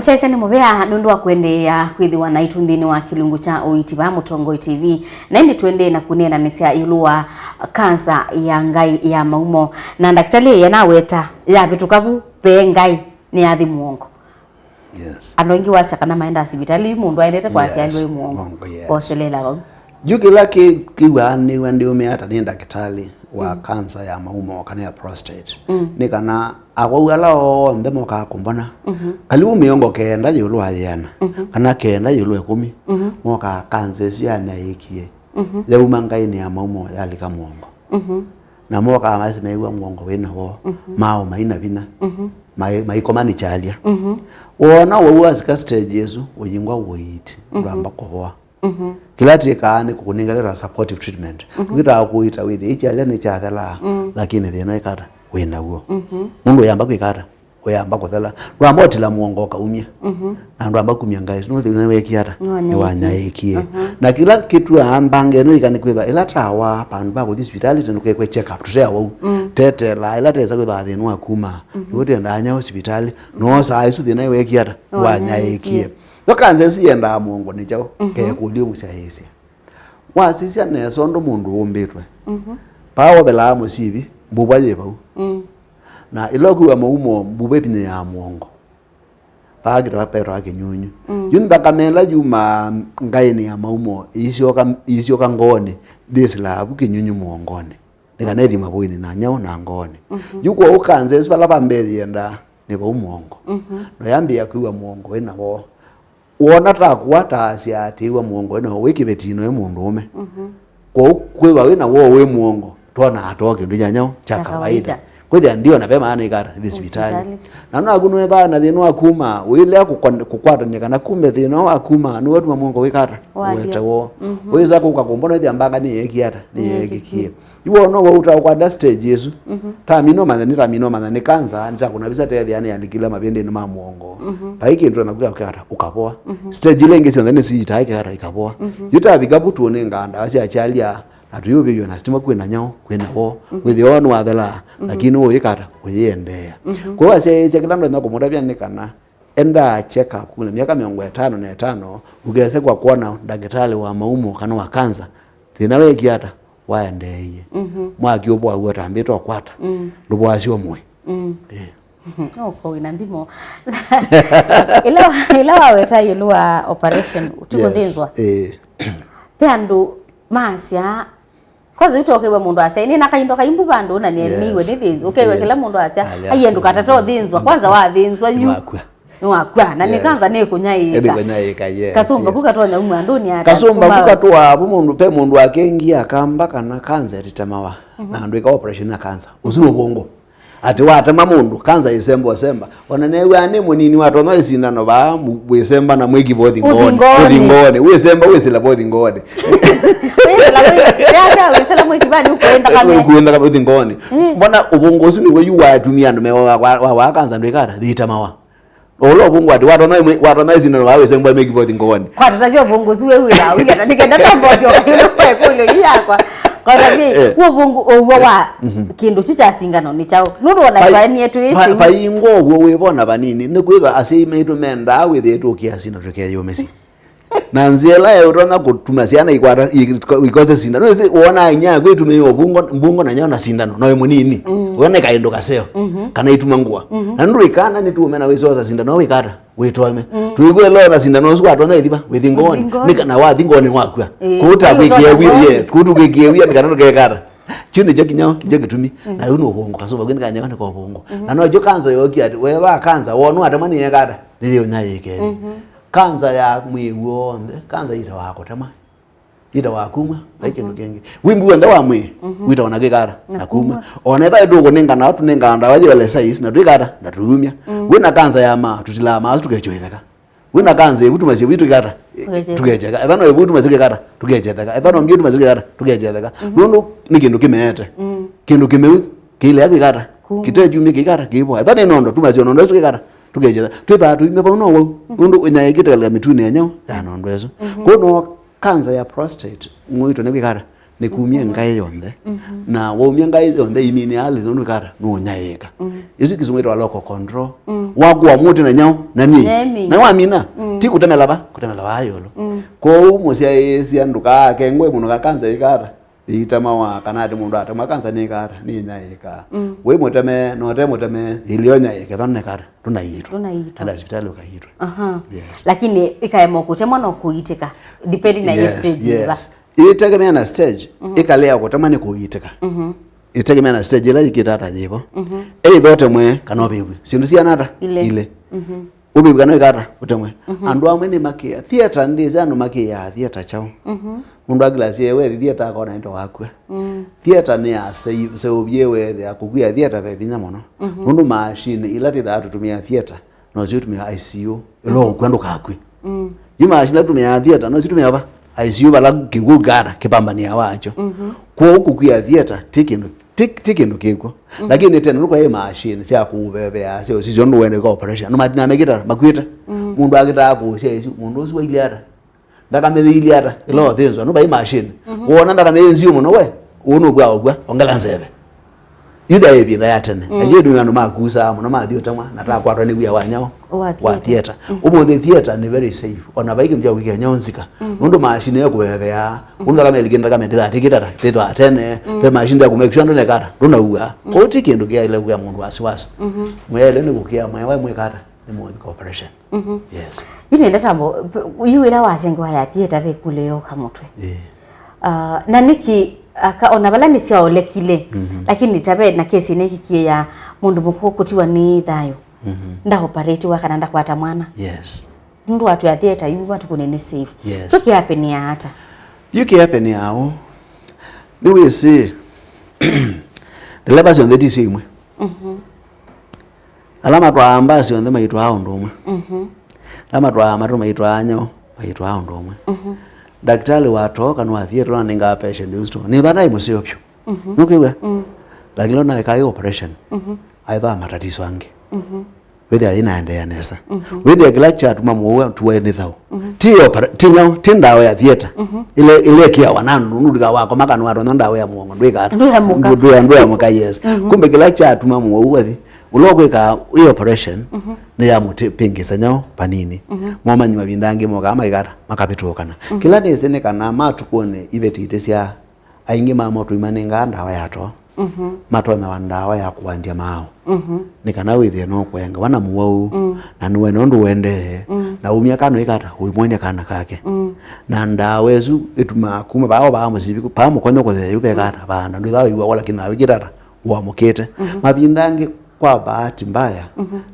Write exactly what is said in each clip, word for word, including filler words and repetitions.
Sese nĩ mũvea nũndũ wa kũendeea kwĩthĩwa naitũ nthĩnĩ wa kĩlungu kya ũiiti vaa Mũtongoi T V, na ĩndĩ tũendee na kũneenanĩsya ĩũlũ wa kanza ya ngai ya maumo. Na ndakĩtalĩ ĩĩ anaweta yavĩtũka vu ve ngai nĩ yathi mũongo. Yes. Andũ aingĩ wasya kana maendaa sivitalĩ, mũndũ aendete kwa, yes, asyalwa ĩ mũongo. Mũongo, yes. Koselela vau. Yu kĩla kĩ-, kĩw'aa nĩw'a ndĩũmĩa ata nĩ ndakĩtalĩ wa, mm, kanza ya maumo kana ya prostate. Mm. Nĩ kana akwau ala onthe mokaa kũmbona, mhm, kalivu mĩongo kenda ĩũlũ wa yĩana, mhm, kana kenda ĩũlũ wa ĩkũmi, mhm, mokaa kanza ĩsu yanyaĩĩkie, mhm, yauma ngainĩ ya maumo yalika mũongo. Mhm. Na mokaa masi mew'a mũongo wĩ na woo, mhm, maaũ mai na vinya, mhm, mai-, maikoma nĩ kyalya. Mhm. Woona wau wasika stage ĩsu, ũyingwa ũiiti, mhm, ndwamba kũvoa. Mhm. Kĩla twĩkaa nĩ kũkũnengera supportive treatment. Mhm. Tũkĩtaa kũita wĩthĩa ikyalya nĩkyathelaa, mm, lakini thĩna ĩkata wĩ naw'o. Mhm. Mũndũ ũyamba kwĩka ata? Ũyamba kũthela. Ndwamba ũtila mũongo ũkaumya. Mhm. Na ndwamba kumya ngai, nũthĩna nĩweekie ata? Nĩwanyaĩĩkie. Nĩwanyaĩĩkie. Mhm. Na kĩla kĩtuaa mbanga ĩno ĩka nĩ kwĩtha ĩla tawa vandũ va kũthi sivitalĩ tene kekwe check up, tũteawa u. Mm. Tetela, ĩla tesa kwĩtha thĩna wa kuma. Mhm. Nĩw'o twendaa nyao sivitalĩ. No saa ĩsu thĩna nĩweekie ata? Nĩwanyaĩĩkie. Nĩwanyaĩĩkie. Yo kanza ĩsu yendaa mũongo nĩ kyaũ? Mhm. Kekũlyo mũsyaĩĩsya. Wasisya nesa ũndũ mũndũ ũmbĩtwe. Mhm. Paa wovelawa mũsivi, mbuvwa yĩ vau. Mm. Na ĩla ũkwĩw'a maumo, mbuvwa ĩvinyĩĩaa mũongo. Paa kĩtawa petwa kĩnyunyu. Mm. Yu nthakame ĩla yumaa ngaĩnĩ ya maumo, ĩisyoka, ĩisyoka ngoonĩ, yĩsĩlaa vu kĩnyunyu mũongonĩ. Nĩ kana ĩthi mavũinĩ na nyaũ na ngoonĩ. Mhm. Yu kwoou kanza ĩsu vala va mbee yĩendaa, nĩ vau mũongo. Mhm. Na yambĩĩa kwĩw'a mũongo wĩ na woo. Wona ta kũa ta asya atĩĩwa mũongo ĩno wĩ kĩvetino ĩ mũndũũme. Mhm. Kwoou kwĩthwa wĩ na woo wĩ mũongo, twonaa too kĩndũ kya nyaũ kya, kya kawaida, kawaida. Kwĩthĩa ndio na ve maana ĩkata ĩthi sivitalĩ. Sivitalĩ. Na naku nũĩthaa na thĩna wa kuma, ũilea kũkon-, kũkwatany'a kana kumbe thĩna wa kuma nĩwatuma mũongo wĩkata. Wathya. Ũete woo. Mhm. Wĩsa kũka kũmbona ĩthĩa mbanga nĩyeekie ata? Nĩyeekĩkie. Nĩyeekĩkie. Yu wona wauta ũkwata stage ĩsu. Mhm. Tamina ũmanya, nĩtamina ũmanya nĩ kanza, nĩtakũna visa tethĩa nĩyalikile mavĩndĩnĩ ma mũongo. Mhm. Vai kĩndũ na kuya kata ũkavoa. Mhm. Stage ila ingĩ syonthe nĩsiitae kata ikavoa. Mhm. Yu tavika vu tũnengaa ndawa sya kyalya, na tũyũvĩw'a na sitima kwĩna nyaũ, kwĩna woo. Mhm. Wĩthĩwa woo nĩwathelaa, mhm, lakini ũyĩkata, ũyĩendeea. Mhm. Kwoou asyaĩĩsya kĩla ndwenda kũmũtavya nĩ kana endaa check up kumĩla myaka mĩongo ĩtano na ĩtano, ndũkese kwa kwona ndakĩtalĩ wa maumo kana wa kanza, thĩna weekie ata? Waendeeie. Mhm. Mwaki ũvoaw'a ũtambĩte ũkwata. Mm. Ndũvoasya ũmwe. Mm. Eh. Oh, ko wĩna nthimo. Ĩla, ĩla waweta ĩũlũ wa operation, ti kũthĩnzwa. Yes. Eh. Ve andũ masya, kwanza yu tokew'a mũndũ asya, "Nĩ na kaindo kaimbu vandũ na nĩ, yes, nĩiwe nĩthĩnzwa." Ũkew'a, yes, kĩla mũndũ asya, ali, "Aiye, ndũkatata ũthĩnzwa." Kwanza wathĩnzwa yu. Nĩwakw'a. Nĩwakw'a, na nĩ, yes, kanza nĩkũnyaĩĩka. Nĩkũnyaĩĩka, yes, kasũmba, yes, ku katonya uma andũnĩ ata. Kasũmba kuma ku katũaa vu mũndũ, ve mũndũ akengie akamba kana kanza ĩtitemawa. Mhm. Na andũ ĩka operation ya kanza. Ũsu nĩ ũvũngũ. Atĩ watema mũndũ, kanza ĩsemba ũsemba. Ona new'aa nĩ mũnini watonya ĩsindano vaa mu-, wĩsemba na mwĩkiva ũthingoonĩ. Ũthingoonĩ. Ũthingoonĩ. Wĩsemba wĩsĩla va ũthingoonĩ. Wĩsĩla mwĩ-, wĩsĩla mwĩkivanĩ ũkũĩnda kamya. Ũkũĩnda kamya ũthingoonĩ. Eh. Mbona ũvũngũ ũsu nĩw'o yu watumia andũ mewa wa, wa, wa, wa kanza ndwĩkata? Thitamawa. Ũla ũvũngũ atĩ watonya ĩmwe-, watonya ĩsindano wa wĩsembwa mĩkivothi ngoonĩ. Kwatata vyo ũvũngũ ũsu wĩw'ĩaa wĩata nĩkenda tombosi ũkayũlũka ĩkũlyo yu yakwa. Kwatata vyo, eh, w'o ũvũngũ ũw'o wa, mhm, kĩndũ kyu kya singano nĩ kyaũ? Nũndũ ona twaenie twĩ vai-, singano. Vaingwa ũw'o wĩvona vanini, nĩkwĩthwa asyai maitũ mendaa wĩthĩe tũkĩasina tũkeyũmĩsya. Na nzĩa ĩla ĩũtonya kũtuma syana ikwata, i-, ikose sindano. Nĩwĩsĩ wona inya yaku ĩtumĩĩe ũvungo, mbungo na nyao na sindano, no ĩ mũnini. Mm. Wona kaĩndũ kaseo, mhm, kana ituma ngũa. Mhm. Na nũndũ ĩkana nĩtũũme na wĩsosa sindano, wĩkata, wĩtome. Mm. Tũikwelewa na sindano ũsu watonya ĩthiva, wĩthi ngoonĩ. Wĩthi ngoonĩ. Nĩka-, na wathi ngoonĩ wakw'a. Ĩĩ. Kũu ta kwĩkĩe wia, ngoonĩ. Yeah, kũu tũkwĩkĩe wia, nĩkana tũkekata. Kyu nĩkyo kinya, nĩkyo kĩtumi. Mm. Na yu nĩ ũvũngũ, kasũmba kĩu nĩkanyeka nĩko ũvũngũ. Mhm. Na no ĩkyo kanza yokie atĩ, wethaa kanza, wonwa atema nĩyekata, nĩyĩũnyaĩĩkethya. Mhm. Kanza ya mwĩĩ w'onthe, kanza yĩtawa kũtema, yĩtawa kumw'a, vai kĩndũ kĩngĩ. Wimbi w'onthe wa mwĩĩ, mhm, wĩtawa na kwĩkata, na kumw'a. Na kumw'a. O na ĩthaĩ tũkũnengana, tũnengaa ndawa yĩ ole size, na twĩkata, na tũyumya. Mm. Wĩ na kanza ya maa, tũtilaa maa asu tũkekyoetheka. Wĩ na kanza ĩvu tumasye vu twĩkata, tũkechetheka. Tũkecheka. Ethano ĩvu tumasye kwĩkata, tũkechetheka. Ethano mbio tumasye kwĩkata, tũkechetheka. Mhm. Nũndũ nĩ kĩndũ kĩmeete. Mm. Kĩndũ kĩmeu, kĩilea kwĩkata, kumw'a. Kĩtekyumya kĩkata, kĩivoa. Ethano nĩ nondo, tumasye nondo ĩsu twĩkata, tũkechetheka. Twĩthaa tũyumya vau no wau. Mhm. Nũndũ ũnyaĩĩkĩte katika mĩtunĩ ya nyau, ya nondo ĩsu. Mhm. Kwoou no kanza ya prostate, mwĩĩtu nĩ kwĩkata, Nĩkumie ngaĩ yonthe. Na waumia ngaĩ yonthe, imini ali nũndũ kata nũnyaĩĩka. Ĩsu kĩsũngũ ĩtawa local control. Wakũa mũtĩ na nyaũ na nĩ. Nemi. Na wamina, ti kũtemela va, kũtemela va yũlũ. Kwoou mũsyaĩĩsya ndũkaakengwe mũno ka kanza ĩkata. Ĩitemawa kana atĩ mũndũ atemwa kanza nĩ kata, nĩ nyaĩĩka. Wĩ mũteme, na ũte mũteme, ĩlĩ onyaĩĩke, thonekata, ndũnaitwa. Ndũnaitwa. Enda sivitalĩ ũkaitwe. Aha. Yes. Lakini ĩkaema kũtemwa no kũitĩka, depending na yes, stage yes. Ĩtegemea na stage, ĩkalea kũtemwa nĩ kũitĩka. Ĩtegemea na stage ĩla yĩkĩte ata yĩvo. Either ũtemwe kana ũvĩvw'e. Syĩndũ siana ata? Ilĩ. Ilĩ. Ũvĩvw'e kana ĩkata ũtemwe. Andũ amwe nĩ makĩĩa. Theater ndĩsĩ andũ makĩĩaa theater kyaũ. Mũndũ akĩlasya ewe thieta akona ĩndo wakua. Theater nĩ ya seũvie wethĩa kũkwia theater ve vinya mũno. Nũndũ machine ila tĩthaa tũtũmĩa theater, no syo tũmĩa I C U, ĩla ũkw'a ndũkakw'e. Yu machine ila tũmĩaa theater, no syo tũmĩaa va? I C U vala kĩw'ũ kata kĩpambanĩa wakyo. Kwoou kũkwia theater ti kĩndũ ti, ti kĩndũ kĩkw'o. Lakini tene nũkwaĩ machine sya kũũvevea, sya ũsisya ũndũ wende ĩka operation. Andũ matinaa mekĩta, makw'ĩte. Mũndũ akĩtaa kũũsya ĩsu, mũndũ ũsu wailye ata? Nthakame yĩilye ata? Ĩla ũthĩnzwa, nũvaĩ machine. Wona nthakame yĩ nziũ mũno we, ũũ nũkw'a ũkw'a, ongela nzeve. Yu thaĩ ĩvinda ya tene. Aingĩ nĩ andũ makusaa mũno, mathi ũtemwa, na takwatwa nĩ wia wa nyaũ. Wa theater. Ũmũnthĩ theater nĩ very safe. Ona vai kĩndũ kya kũikia nyaũ nzika. Nũndũ machine ya kũvevea, ũndũ nthakame ĩlikĩte nthakame ndĩthatĩkĩte ata, ndĩtwa tene, ve machine ya kũmake sure ndũnekata, ndũnaua. Kwoou ti kĩndũ kĩaĩle kũya mũndũ wasiwasi. Mwĩele nĩ kũkĩa, mwewa mwĩkata, nĩ mũthika operation. Yes. Yu nenda tambo, yu ĩla wasengewa ya theater ve kule yoka mũtwe. Ĩĩ. Ah, na nĩkĩ aka, ona vala nĩsyaolekile, lakini tave na kesi nĩkikie ya mũndũ mũkũũ kũtiwa nĩ thayũ. Ndaoperatiwa kana ndakwata mwana. Yes. Nũndũ watu ya theater yu matukũnĩ nĩ safe. Yes. Kyo kĩapenea ata? Yu kĩapenea ũũ. Nĩwĩsĩ, ndeleva syonthe ti syo imwe. Ala matwaa mbasi onthe maitwaa ũndũ ũmwe. Ala matwaa matũ maitwaa nyaũ maitwaa ũndũ ũmwe. Ndakĩtalĩ wa too kana wa theater nanengaa patient ũsu too. Nĩ vana imũseo vyũ. Nũkwĩw'a? Lakini lo naĩkaa ĩ operation. Aĩthaa matatiso angĩ. Wĩthĩa yĩnaendeea nesa. Wĩthĩa kĩla kyatuma mũwau atuae nĩ thau. Ti opera-, ti nyaũ, ti ndawa ya theater. Ile, ile ĩkĩawa na andũ, nũndũ ndũkawakoma kana watonya ndawa ya mũongo, ndwĩkaa. Ndwĩamũka. Ndwĩa-, ndwĩamũka, yes. Kumbe kĩla kyatuma mũwau athi, ũla ũkwĩka ĩ operation, nĩ ya mũtĩ-, pĩngĩsa nyaũ vanini. Momanyi mavinda angĩ mokaa maikata, makavĩtũkana. Kĩla nĩsĩ nĩ kana matukũnĩ iveti itĩ sya Aingĩ mamo tũimanengaa ndawa ya too, matonyawa ndawa ya kũandya maaũ, nĩ kana wĩthĩe no kũengawa na mũwau, na nĩwene ũndũ ũendee, na umya kana ũikata ũimwony'a kana kake. Na ndawa ĩsu ĩtumaa kuma vaa o vaa mũsivi, vaa mũkonyo kũthea yu vekata vaanda, ndwĩthaa wĩw'a wola kĩnyaũ kĩtata wamũkĩte. Mavinda angĩ kwa bahati mbaya,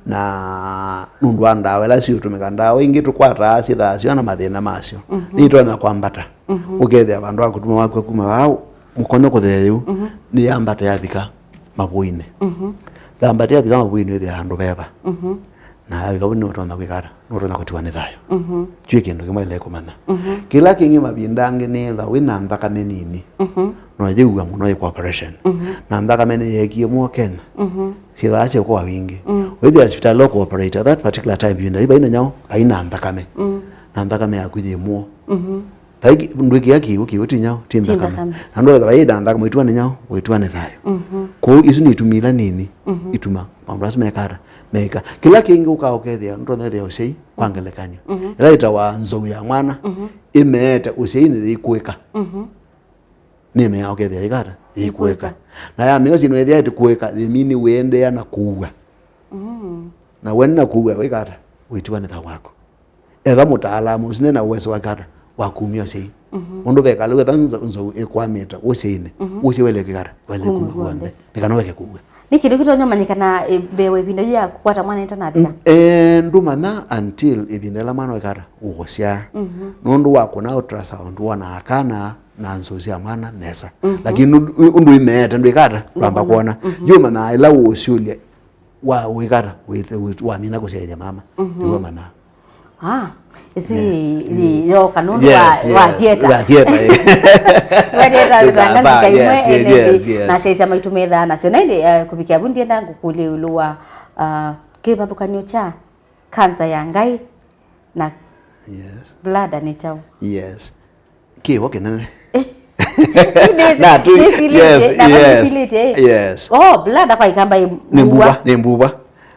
na nũndũ wa ndawa ila siũtũmĩka, ndawa ingĩ tũkwataa syĩthaa syo na mathĩna masyo nĩitonya kwambata. Ũkethĩa vandũ va kũtuma wakw'a kuma vaa mũkonyo kũthea yĩu, nĩyambata yavika mavũinĩ. Yambata yavika mavũinĩ wĩthĩa andũ veva. Na yavika vau nĩũtonya kwĩka ata? Nũtonya kũtiwa nĩ thayũ. Kyuĩ kĩndũ kĩmwe ĩle kũmanya. Kĩla kĩngĩ mavinda angĩ nĩĩthwa wĩ na nthakame nini. No yĩw'a mũno ĩkwa operation. Na nthakame nĩyeekie mũo Kenya. Syĩthaa syĩkũa wingĩ. Wĩthĩa hospital ũkũ operate at that particular time, ĩvinda yu vai na nyaũ, vai na nthakame. Na nthakame yaku yĩ mũo. Vai ki-, ndwĩkĩa kĩw'ũ, kĩw'ũ ti nyaũ, ti nthakame. Ti nthakame. Na ndwetha vai na nthakame, ũitwa nĩ nyaũ, ũitwa nĩ thayũ. Kwoou isu nĩ itumi ila nini ituma maũndũ asu mekata, meka. Kĩla kĩngĩ ũkaa ũkethĩa, nũtonya ĩthĩa ũsyai, kwa ngelekany'o. Ĩla ĩtawa nzou ya mwana, ĩmeete ũsyai nĩ yĩkũĩka. Nĩmeaa ũkethĩa yĩkata, yĩkũĩka. Na yamea ũsyai nĩwethĩa ĩtĩkũĩka, yĩmini wĩendeea na kũua. Na wene na kũua, wĩkata, ũitiwa nĩ thayũ waku. Etha mũtaalamu ũsu nĩ na uwezo wa kata wa kumya ũsyai. Ũndũ vekala wetha nza-, nzou ĩkwamĩte ũsyainĩ, ũsyai waĩle kĩkata, waĩle kuma w'onthe. Nĩ kana weke kũua. Nĩ kĩndũ kĩtonya manyĩkana, eh, mbee wa ĩvinda yĩu ya kũkwata mwana ĩtanavika? Eh, ndũmanya until ĩvinda ĩla mwana wekata ũkũsyaa. Nũndũ wa kũna ultrasound wonaa kana na nzou sya mwana nesa. Lakini ũndũ, ũndũ imeete ndwĩkata, ndwamba kwona. Yu ũmanyaa ĩla ũũsyũlya wa wĩkata, wĩthe-, wĩ-, wamina kũsyaĩthya mama. Nĩw'o manaa. Ah, ĩsu yĩ, yĩ, yoka nũndũ wa, wa theater. Wa theater, eh. Wa theater, yes, yes, yes. Na syaisya maitũ methaa nasyo. Na ĩndĩ, eh, kũvikĩa vu ndienda ngũkũlye ĩũlũ wa, ah, kĩvathũkany'o kya kanza ya ngaĩ na bladder nĩ kyaũ? Yes. Kĩvo kĩnene. Na tu, yes, yes, yes. Oh, bladder kwa Ikamba ĩ nĩ mbuva, nĩ mbuva.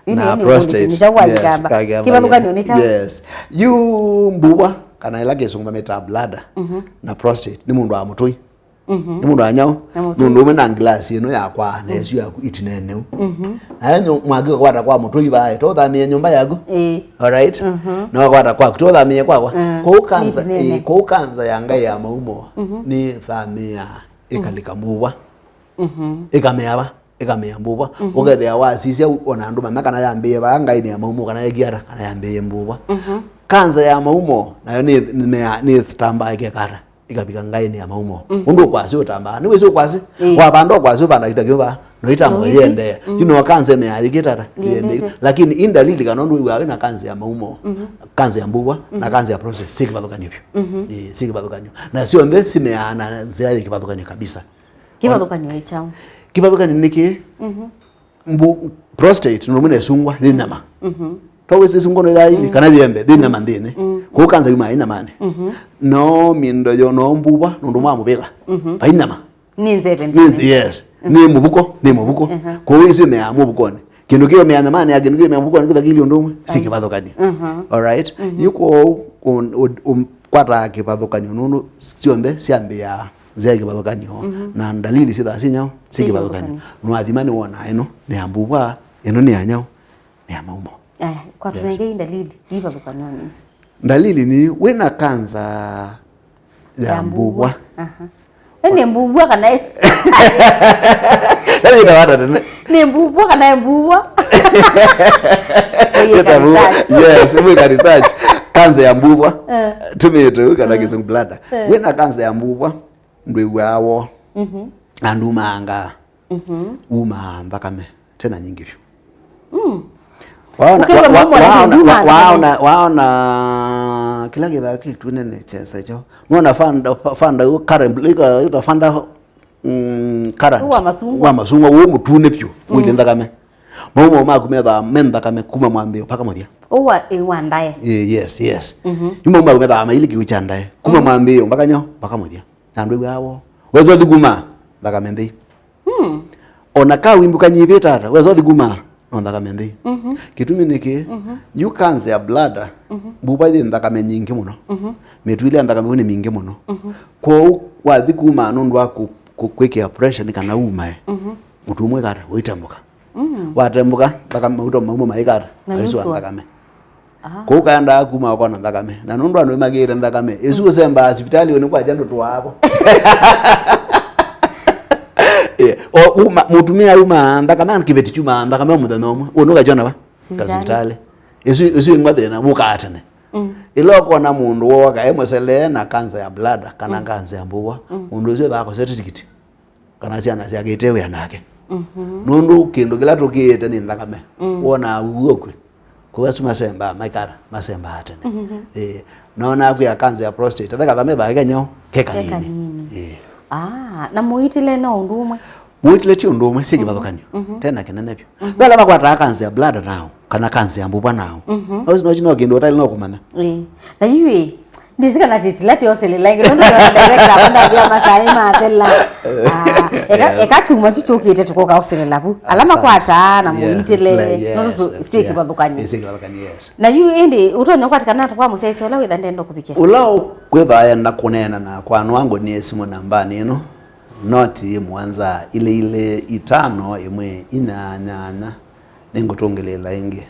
Na prostate, nĩ kyaũ kwa Ikamba? Kĩvathũkany'o nĩ kyaũ? Yes. Yu mbuva, kana ĩla kĩsũngũ mamĩtaa bladder, na prostate, nĩ mũndũ wa mũtũi. Nĩ mũndũ wa nyaũ. Nũndũ ũmwe na ngilasi ĩno yakwa na ĩsu yaku itinene ũu. Nayo mwaki ũkakwata kwa mũtũi vaĩ, to ũthamĩe nyũmba yaku. Alright? Na ũkakwata kwaku, to ũthamĩe kwakwa. Kũu kanza, kũu kanza ya ngai ya maumo nĩ thamĩaa ĩkalika mbuva. Ĩkamea va? Ĩkamea mbuva. Ũkethĩa wasisya ona andũ manya kana yambĩĩe vaa ngainĩ ya maumo, kana yekiata, kana yambĩĩe mbuva. Kanza ya maumo nayo nĩ, nĩ, nĩtambaa ĩkekata, ĩkavika ngainĩ ya maumo. Ũndũ ũkwasĩ ũtambaa. Nĩwĩsĩ ũkwasĩ? Wavanda ũkwasĩ, ũvanda kĩta kĩu vaa, no ĩtambwa yĩendeea. You know, kanza ĩmeaa yĩkĩtata, yĩendei. Lakini ĩ ndalili kana ũndũ wĩw'aa wĩ na kanza ya maumo, kanza ya mbuva, na kanza ya prostate, syĩ kĩvathũkany'o vyũ. Ĩĩ, syĩ kĩvathũkany'o. Na syonthe simeaa na nzĩa yĩ kĩvathũkany'o kabisa. Kĩvathũkany'o nĩ kyaũ? Kĩvathũkany'o nĩ kĩĩ? Mbu-, prostate nũndũ na ĩsungwa yĩ nyama. Twawĩsĩ ĩsungwa no yĩthaa ilĩ kana yĩembe, yĩ nyama nthĩnĩ. Kũu kanza yumaa yĩ nyamanĩ. No mindo yo no mbuva nũndũ mwa mũvĩla. Vai nyama. Nĩ nzeve nthĩnĩ. Yes. Nĩ mũvuko, nĩ mũvuko. Kũu ĩsu ĩmeaa mũvukonĩ. Kĩndũ kĩũmea nyamanĩ ya kĩndũ kĩũmea mũvukonĩ kĩthakili ũndũ ũmwe. Syĩ kĩvathũkany'o. Alright? Yu kwoou ũ-, ũ-, ũkwataa kĩvathũkany'o nũndũ syonthe syambĩaa nzĩa ya kĩvathũkany'o, na ndalili syĩthaa syĩ nyaũ, syĩ kĩvathũkany'o. Nũathima nĩwonaa ĩno nĩ ya mbuva, ĩno nĩ ya nyaũ, nĩ ya maumo. Aya, kwa tũnengei ndalili ivathũkany'onĩ isu. Ndalili nĩ wĩ na kanza ya mbuva. Aha. Ĩ nĩ mbuva kana ĩ- Kana ĩtawata tene. Nĩ mbuva kana ĩ mbuva? Ĩta mbuva. Yes, mwĩka research. Kanza ya mbuva. Tũmĩĩte ũu kana kĩsũngũ bladder. Wĩ na kanza ya mbuva. Ndwĩw'aa woo. Na ndumaanga. Umaa nthakame tena nyingĩ vyũ. Waona, waona, waona kĩla kĩthaa kĩtune nĩ kyesa kyo. Nona fanda, fanda yu current, ika, ita fanda, mm, current. Wa masungwa. Wa masungwa, wĩ mũtune vyũ, wĩlĩ nthakame. Maumo maku methaa me nthakame kuma mwambĩĩo mpaka mũthya. Ũwa ĩ wa ndae. Eh, yes, yes. Yu maumo maku methaa mailĩ kĩu kya ndae. Kuma mwambĩĩo mpaka nyo, mpaka mũthya. Na ndwĩw'aa woo. Wesa ũthi kuma, nthakame nthei. O na kawimbũka nyivĩte ata, wesa ũthi kuma, no nthakame nthei. Kĩtumi nĩ kĩĩ? Yu kanza ya bladder, mbuva yĩ nthakame nyingĩ mũno. Mĩtwile ya nthakame ĩu nĩ mingĩ mũno. Kwoou wathi kuma nũndũ wa kũ-, kũ-, kwĩkĩa pressure nĩ kana umae, mũtumũ ĩkata, ũitembũka. Watembũka, nthakame, mauta maumo maikata, maisũa nthakame. Kũu kaendaa kuma ũkona nthakame. Na nũndũ andũ nĩmakĩĩte nthakame, ĩsu ũsembaa sivitalĩ nĩ kwakya ndũtũaavo. Eh, o, uma, mũtumĩa uma nthakame, na kĩveti kyuma nthakame o mũthenya ũmwe. Ũnũ ũkakyona va? Sivitalĩ. Ka sivitalĩ. Ĩsu, ĩsu ĩng'wa thĩna, wũkaa tene. Ĩla ũkona mũndũ wooka e mũselee na kanza ya bladder, kana kanza ya mbuva, mũndũ ũsu ethaa akosete tikiti. Kana syana syake ite wĩa nake. Nũndũ kĩndũ kĩla tũkĩĩte nĩ nthakame. Wonaa ũw'o kwĩ. Kũu asu masembaa, maikata, masembaa tene. Ĩĩ. Nona kwĩ ya kanza ya prostate. Etha kathame vaĩ kenyo, ke kanini. Ke kanini. Ĩĩ. Ah, na mũitĩle no ũndũ ũmwe? Mũitĩle ti ũndũ ũmwe, syĩ kĩvathũkany'o. Tena kĩnene vyũ. Ve ala makwataa kanza ya bladder nao, kana kanza ya mbuva nao. Ũsu no, no kĩndũ ũtaĩle no kũmanya. Ĩĩ. Na yu ĩ, ndĩsĩ kana tĩtila tĩoselela ĩngĩ, nũndũ nĩona director akwa ndavia masaĩ mathela. Ah, eka, eka kyumwa kyu kyũkĩte tũkoka ũselela vu. Ala makwataa na mũitĩle, nũndũ syĩ kĩvathũkany'o. Syĩ kĩvathũkany'o, yes. Na yu ĩndĩ, ũtonya ũkwatĩkana ata kwa mũsyaĩĩsya ũla wĩtha ndenda kũvikĩa? Ũla kwĩtha enda kũneena nakwa, no angũnĩe simũ nambanĩ ĩno, noti mũonza ilĩ ilĩ itano ĩmwe inya nyanya. Nĩngũtũngĩlĩĩla ĩngĩ.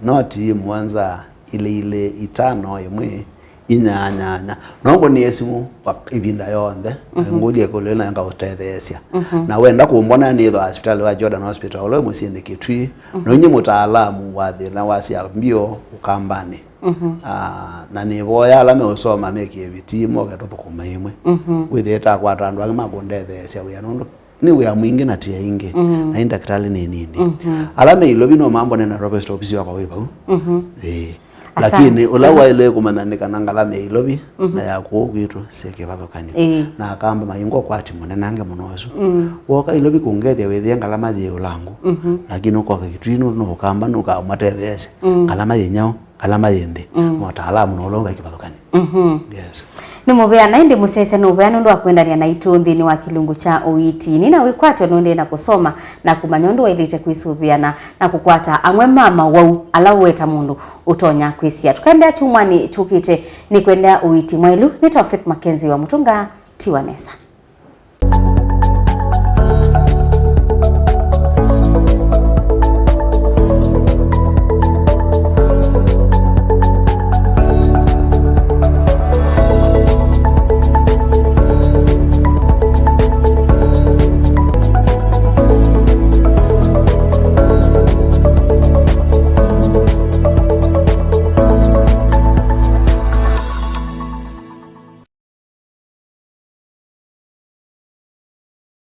Noti mũonza ilĩ ilĩ itano ĩmwe inya nyanya. No ngũnĩe simũ kwa ĩvinda yonthe, na ngũlye ĩkũlyo ĩla ngaũtetheesya. Na wenda kũmbona nĩthwa sivitalĩ wa Jordan Hospital, ũla wĩ mũsyĩnĩ Kitui, na ũnyie mũtaalamu wa thĩna wa sya mbio Ũkambanĩ. Ah, na nĩvoya ala meũsoma mekĩe vitii moke tũthũkũme ĩmwe. Wĩthĩe takwata andũ angĩ makũndetheesya wĩa nũndũ nĩ wĩa mwingĩ na ti aingĩ, na ĩ ndakĩtalĩ nĩ nini. Ala me Ilovi no mambone Nairobi Hospital, ovisi wakwa wĩ vau. Ĩĩ. Lakini ũla waĩle kũmanya nĩ kana ngalama ya Ilovi na ya kũũ kwitũ syĩ kĩvathũkany'o. Ĩĩ. Na Akamba mayingwa ũkwati mũnene angĩ mũno ũsu. Woka Ilovi kũngethya wĩthĩe ngalama yĩ ũlangu, lakini ũkoka Kitui nũndũ no Ũkamba nũkaũmatetheesya. Ngalama yĩ nyaũ, ngalama yĩ nthĩ. Motaalamu na ũla ũvaĩ kĩvathũkany'o. Yes. Nĩ mũvea, na ĩndĩ mũsyaĩĩsya nĩ ũvea nũndũ wa kwendania naitũ nthĩnĩ wa kĩlungu kya ũiiti. Nĩ na wĩkwatyo nũendee na kũsoma na kũmanya ũndũ waĩlĩte kwĩsũvĩana na kũkwata amwe ma mawau ala we ta mũndũ ũtonya kwĩsĩa. Tũkaendeea kyumwanĩ kyũkĩte nĩ kwendea ũiiti mwaĩlu. Nĩ Taufik Mackenzie wa Mũtũnga. Tiwa nesa.